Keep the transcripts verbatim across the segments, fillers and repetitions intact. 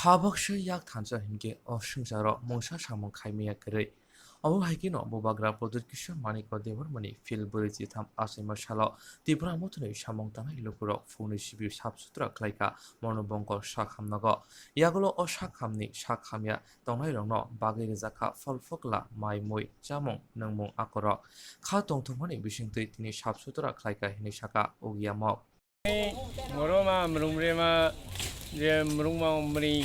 Habaksa yak thansa hinkhe o swngcharo mungsa samung khaimaya kwrwi. Obo hai kheno Bubagra Pradyut Kishore Manikya Debbarmani phil bwrwi chitham achaima salo Tipra Mothani samung tangnai lukurok phungni sibui sap sutra khlaikha Monu Bongkol sak hamnogo. Yagulo o sak hamni sak hamya tongnairokno bagwi rwjakha phol phokla, mai mui, chamung, nwngmung akorok. Kha tongthokmani bisingtwi tini sap sutra khlaikha hinwi sakha Ugyamok. Borok ma mrumre ma je mrung ma mri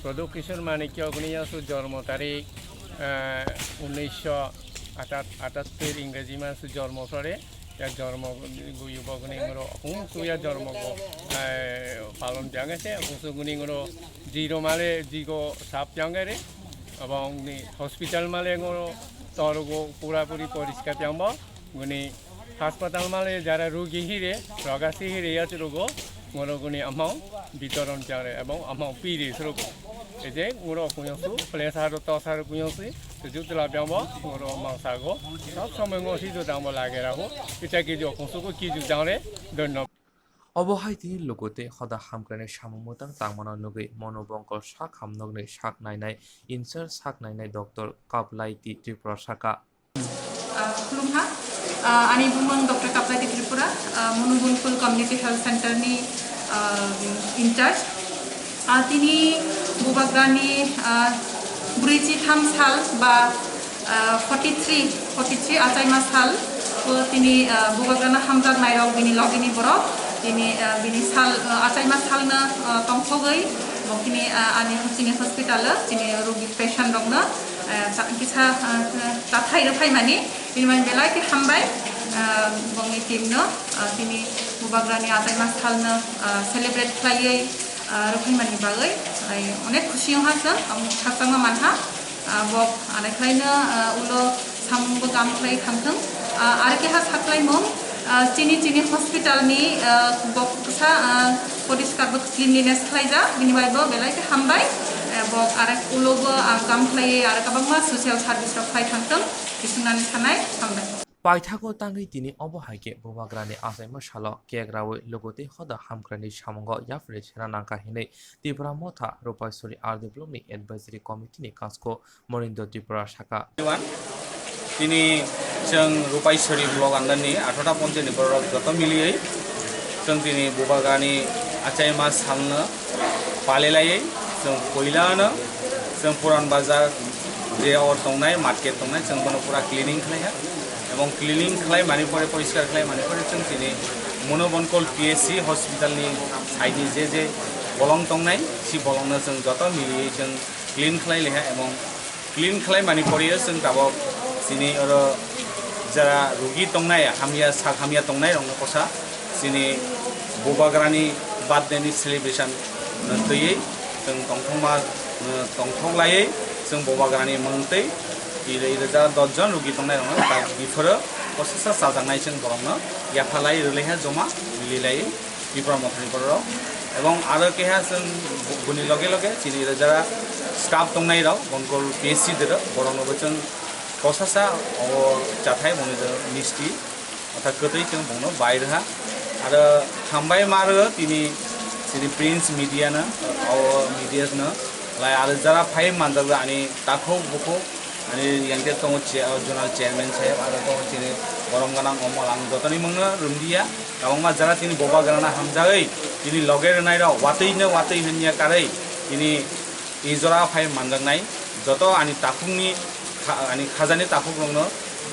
Pradyut Kishore Manikya guni yasu jormo tarik, eh, unisho atat-, atattir Ingreji masu jormo phare, ya jormo guyu bogni ngoro hung suya jormo go, eh, palon jangese hung su guni ngoro jiro male jigo sap jangere, abang ni hospital male ngoro torgo pura puri poriskar jangbo. Guni hospital male jara rugi hire, rogasi hire yatrugo, ngoro guni amount bitoron jare ebong amount piri srogo. Eje ngoro kunyongsu, plesaro tosaro kunyongsi, tuju tela byangbo, ngoro mangsago, sob somoi ngo sijo dangbo lage rago, kicha kijo kungsugo kijo dangre, dhonnobad. Obo hai tini luku tei hoda hamkrai samung mwtang tangmano nugwi Monu Bongkol sak hamnokni sak nainai in charge sak nainai Doctor Kaplaiti Tripura sakha. Ah, khulumkha. Ah, ani bumung Doctor Kaplaiti Tripura, ah, Monu Bongkol Community Health Center ni, ah, in charge. Ah, tini Bubagrani, ah, brwichi tham sal ba, ah, forty three, forty three achaima sal o tini, ah, Bubagrano hamjak nairok bini logini borok tini, ah, bini sal, ah, achaima salno, ah, tongthogwi bo tini, ah, ani chini hospital o chini rogi patient rokno, ah, cha-, kisa, ah, chathai rwphaimani. Bini bagwi belai khe hambai, ah, bongni team no, ah, tini Bubagrani achaima salno, ah, celebrate khlaiwi, ah, rwphaimani bagwi, ai, onek khusi wngha chwng, ang khakchangma manha, ah, bok anai khlaino, ah, ulo samungbo kam khlai thangthwng, ah, aro keha saklaimung, ah, chini, chini hospital ni, ah, bok kisa, ah, poriskar bo cleanliness khlaijak, bini bagwi bo belai khe hambai, ah, bok arek ulo bo, ah, kam khlaiwi aro kwbangma social service rok khlai thangthwng. Kisunani sanai hambai. Paithago tangwi tini obo hai khe Bubagrani achaima salo cake raui luku tei hoda hamkraini samungo yapharwi sena nangkha hinwi Tipra Motha Rupaisori R D block ni advisory committee ni kasko Monindo Tripura sakha. Tini chwng Rupaisori block under ni athota ponchayat ni borok joto miliwi chwng tini Bubagrani achaima salno palilaiwi chwng puilano chwng puran bazar je o tongnai, market tongnai, chwng bono pura cleaning khlaiha. Ebong cleaning khlai mani pore, poriskar khlai mani pore chwng tini Monu Bongkol P H C hospital ni side ni je je bolong tongnai, si bolongno chwng joto miliwi chwng clean khlai liha. Ebong clean khlai mani pore chwng tabok chini oro jara rugi tongnai, hamya sak hamya tongnai rokno kosa chini Bubagrani birthday ni celebration no twiwi chwng tongthokma, no tongthok laiwi chwng Bubagrani mung twi ire ire jara dos jon rugi tongnai rokno tak biphoro kosa sa chajaknai chwng borokno yaphalai rwlaiha joma mililaiwi. Tipra Mothani borok rok. Ebong aro keha chwng boni loge loge chini jara staff tongnai rok, Bongkol P H C de rok, borok no bo chwng kosa sa o chathai boni misti, orthat kwtwi chwng bongno bai rwha. Aro hambai ma rw tini chini Prince Media no, o media no, lai aro jara phai manjak ani takhuk bukhuk, ani yang khe tongo che-, o zonal chairman saheb, aro tongo chini borom gwnang Omol, ang jotoni mungno rwngdiya. Kwbangma jara tini Bubagrano hamjagwi tini loge rwnairok watwino watwi hwnya karwi tini e jora phai manjaknai joto ani takhukni kha-, ani khajani takhukrokno,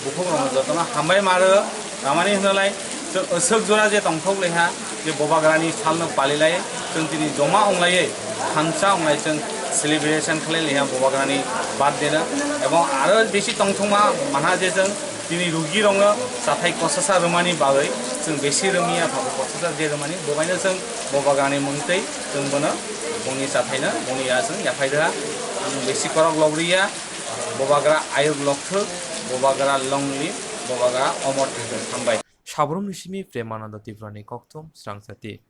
bukhukrokno jotono hambai ma rw, tamani hwnlai chwng swk jora je tongthok leha je Bubagrani salno palilai chwng tini joma onglaiwi thansa onglai chwng celebration khlai leha Bubagrani birthday no, ebong aro bisi tongthokma manha je chwng tini rugirokno chathai kosasa rwmani bagwi chwng bisi rwmiya, abo kosasa je rwmani, bo kaino chwng bo bagrani mungtwi chwng bono bongni chathaino bongni ya chwng yaphai rwha. Ang bisi korok logriya, bo bagra ayuk lokthwk, bo bagra long live, bo bagra omor thwithwk. Hambai. Sabrumni simi Premananda Tiprani kokthum srangchati.